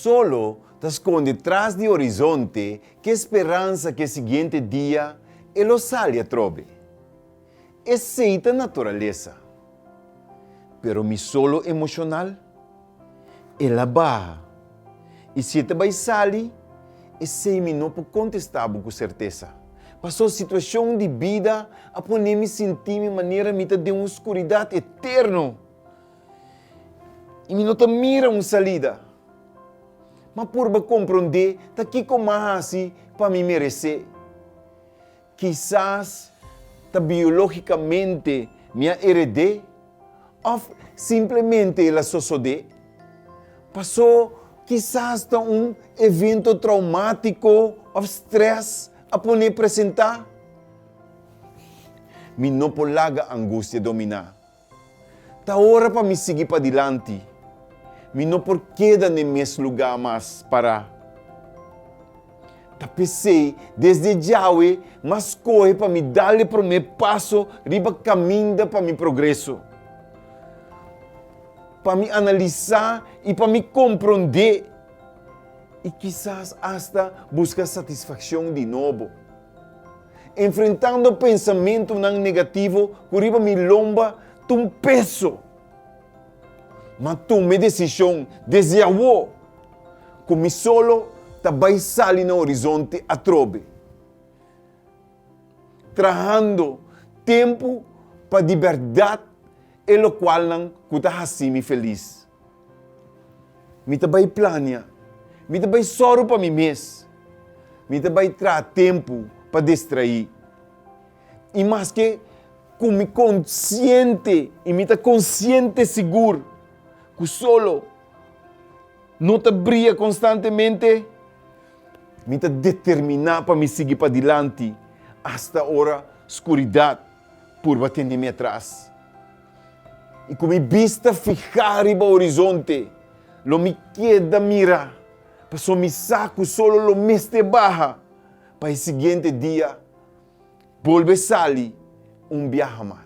Solo ta skonde tras di horizonte ku e speransa ku e siguiente dia e lo sali atrobe. Esei ta naturalesa. Pero mi solo emoshonal? El a baha. I si e ta bai sali, esei mi no por kontestá bo ku sertesa. Pasó situashon di bida a pone mi sinti mi manera mi ta den un skuridat eterno i mi no ta mira un salida. M'a purba komprondé ta kiko m'a hasi pa mi meresé. Kisas ta biológikamente mi a hered'é òf simplemente el a sosodé. Pasó kisas ta un evento traumátiko òf strès a pon'é presentá. Mi no por laga angustia dominá. Ta ora pa mi sigui padilanti. Mi no por keda n'e mes lugá mas pará. Ta p'esei, desde djawe, m'a skohe pa mi dal e promé paso riba kaminda pa mi progreso. Pa mi analisá i pa mi komprondé i kisas asta buska satisfakshon di nobo. Enfrentando pensamentunan negativo ku riba mi lomba ta un peso. M'a tuma e desishon desde awo ku mi solo ta bai sali na horizonte atrobe. Trahando tempu pa di bèrdat e lokualnan ku ta hasi mi felis. Mi ta bai plania. Mi ta bai sòru pa mi mes. Mi ta bai traha tempu pa distraí. I maske ku mi konsiente i mi ta konsiente sigur ku solo no ta bria konstantemente, mi ta determiná pa mi sigui padilanti asta ora skuridat purba tene mi atras. I ku mi bista fihá riba horizonte, lo mi keda mira, pasobra mi sa ku solo lo mester baha pa e siguiente dia bolbe sali un biaha mas.